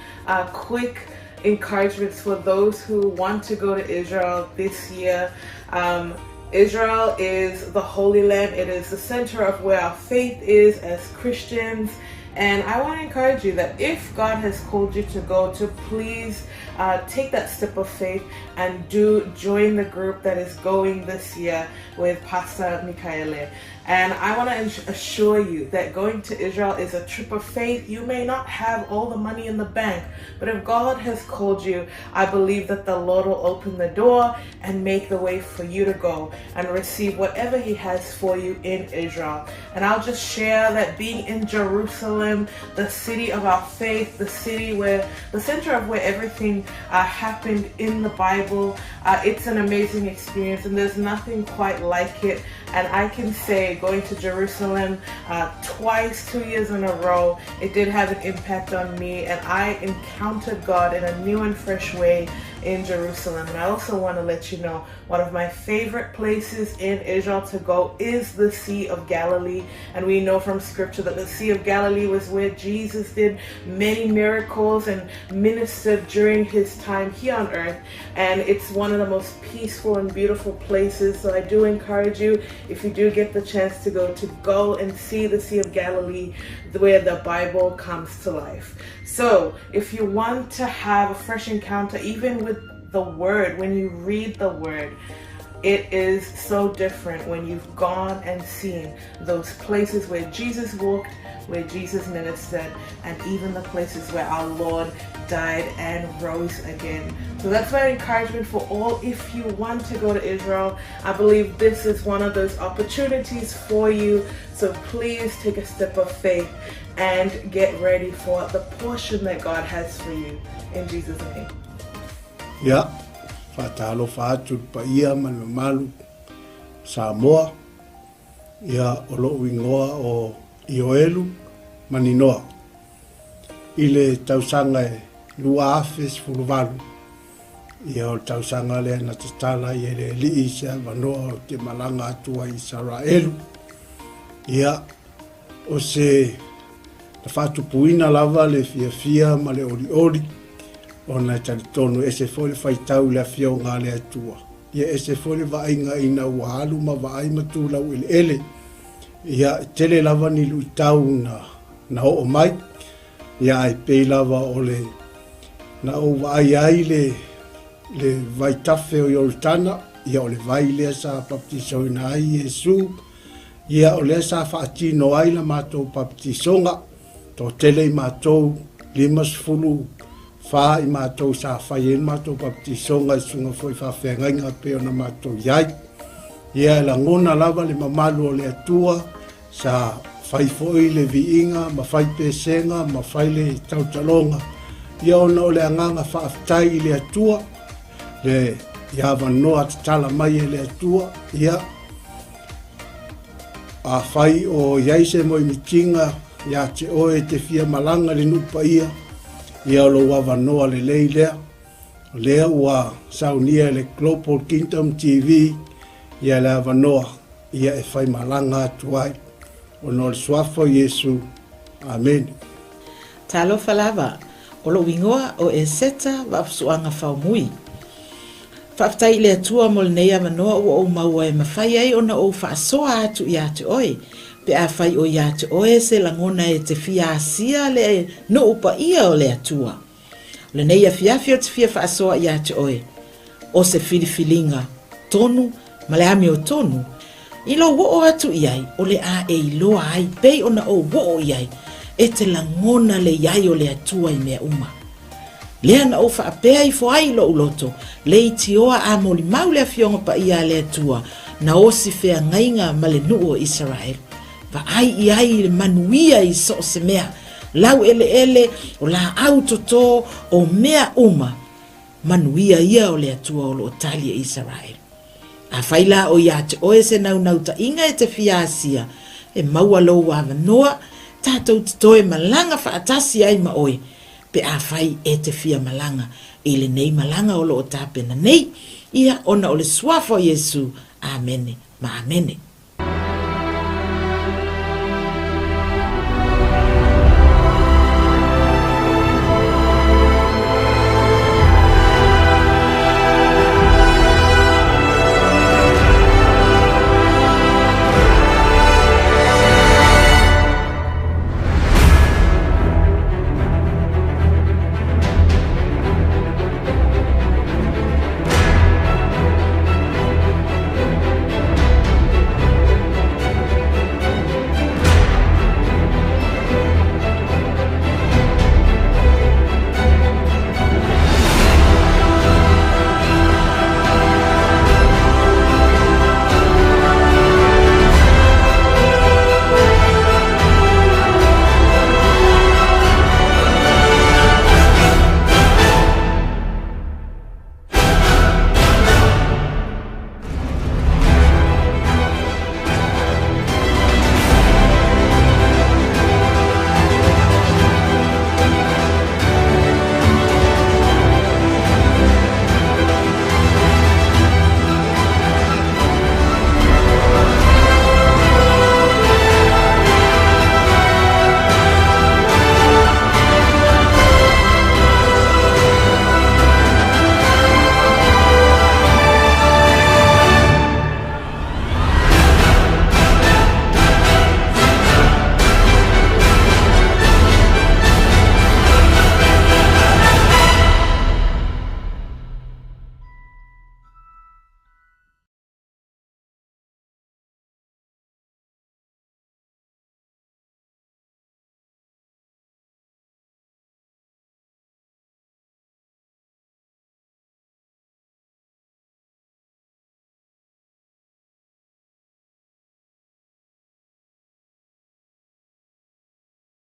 quick encouragements for those who want to go to Israel this year. Israel is the Holy Land. It is the center of where our faith is as Christians. And I want to encourage you that if God has called you to go, to please take that step of faith and do join the group that is going this year with Pastor Mikaele. And I want to assure you that going to Israel is a trip of faith. You may not have all the money in the bank, but if God has called you, I believe that the Lord will open the door and make the way for you to go and receive whatever He has for you in Israel. And I'll just share that being in Jerusalem, the city of our faith, the city where the center of where everything happened in the Bible, it's an amazing experience, and there's nothing quite like it. And I can say going to Jerusalem twice, 2 years in a row, it did have an impact on me, and I encountered God in a new and fresh way in Jerusalem. And I also want to let you know, one of my favorite places in Israel to go is the Sea of Galilee. And we know from scripture that the Sea of Galilee was where Jesus did many miracles and ministered during his time here on earth. And it's one of the most peaceful and beautiful places. So I do encourage you, if you do get the chance to go and see the Sea of Galilee, where the Bible comes to life. So if you want to have a fresh encounter, even with the Word, when you read the Word, it is so different when you've gone and seen those places where Jesus walked, where Jesus ministered, and even the places where our Lord died and rose again. So that's my encouragement for all. If you want to go to Israel, I believe this is one of those opportunities for you. So please take a step of faith and get ready for the portion that God has for you. In Jesus' name. Ia, faatalofa atu i le paia ma le mamalu Samoa, ia o lou igoa o Ioelu Maninoa. I le tausaga e 2018, ia o le tausaga lea na tatala ai e le Alii se avanoa ou te malaga atu ai i Isaraelu. Ia, o se na faatupuina lava le fiafia ma le olioli, ona e talitonu e ese foi le faitau i le Afioga a le Atua. Ia ese foi le vaaiga ina ua alu ma vaai ma tu laueleele. Ia, e tele lava ni luitau na na oo mai, ia ae pei lava o le na ou vaai ai le le vaitafe o Ioritana, ia o le vai lea sa baptisoina ai Iesu, ia o lea sa faatino ai la matou baptisoga, toatele i matou, 54 i matou sa fai ai le matou baptisoga i susuga foi faafeagaiga pei ona matou i ai. Ia e lagona lava le mamalu o le Atua, sa fai foi le viiga ma fai pesega ma fai le tautaloga, ia ona o le agaga faafetai i le Atua, le i avanoa tatala mai e le Atua, ia afai o i ai se moemitiga ia te oe e te fia malaga i le nuu paia, ia o lou avanoa lelei lea. O lea ua saunia e le Global Kingdom TV ia le avanoa ia e fai malaga atu ai. Ona o le Suafa o Iesu. Amene. Talofa lava. O lou igoa o Eseta Vaafusuaga Faumui. Faafetai i le Atua mo lenei avanoa ua ou maua e mafai ai ona ou faasoa atu ia te oe, pe afai o ia te oe se lagona e te fia asia le nuu paia o le Atua. O lenei afiafi ou te fia faasoa ia te oe, o se filifiliga tonu ma le amiotonu, i lou oo atu i ai o le a e iloa ai pei ona ou oo i ai, e te lagona le i ai o le Atua i mea uma. Lea na ou faapea ifo ai i lou loto, leitioa a molimau le Afioga Paia a le Atua, na osi feagaiga ma le nuu o Isaraelu. Vaai i ai i le manuia i so o se mea, laueleele, o laau toto, o mea uma, manuia ia o le Atua o lo o tali e Isaraelu. Afai la o ia te oe se naunautai-ga e te fia asia, e maua lou avanoa, tatou te toe malaga faatasi ai ma oe, pe afai e te fia malaga i lenei malaga o lo o tapena nei, ia ona o le Suafa o Iesu. Amene ma amene.